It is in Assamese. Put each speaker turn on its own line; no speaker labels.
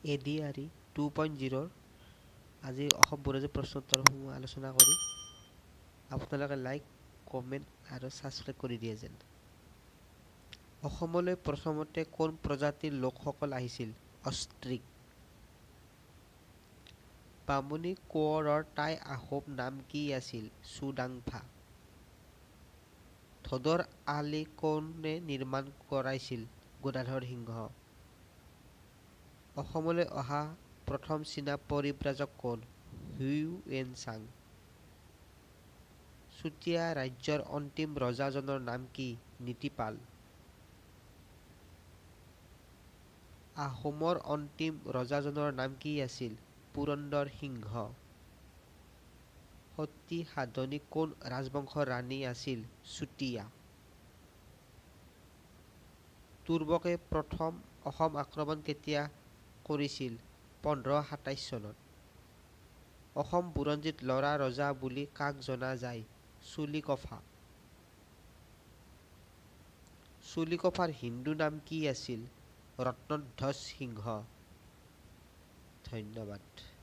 এ ডি আৰ ই 2.0ৰ আজি অসম বুৰঞ্জী প্ৰশ্নোত্তৰসমূহ আলোচনা কৰিম। আপোনালোকে লাইক, কমেণ্ট আৰু ছাবস্ক্ৰাইব কৰি দিয়ে যেন। অসমলৈ প্ৰথমতে কোন প্ৰজাতিৰ লোকসকল আহিছিল? অষ্ট্ৰিক। বামুণী কোঁৱৰৰ টাই আহোম নাম কি আছিল? চুডাংফা। ধোদৰ আলি কোনে নিৰ্মাণ কৰাইছিল? গদাধৰ সিংহ। অসমলৈ অহা প্ৰথম চীনা পৰিব্ৰাজক কোন? Hiuen Tsang. চুতীয়া ৰাজ্যৰ অন্তিম ৰজাজনৰ নাম কি? নীতিপাল। আহোমৰ অন্তিম ৰজাজনৰ নাম কি আছিল? পুৰন্দৰ সিংহ। সতী সাধনী কোন ৰাজবংশৰ ৰাণী আছিল? চুতীয়া। তুৰ্বকে প্ৰথম অসম আক্ৰমণ কেতিয়া কৰিছিল? 1527 চনত। অসম বুৰঞ্জীত ল'ৰা ৰজা বুলি কাক জনা যায়? চুলিকফা। চুলিকফাৰ হিন্দু নাম কি আছিল? ৰত্নধ্বজ সিংহ। ধন্যবাদ।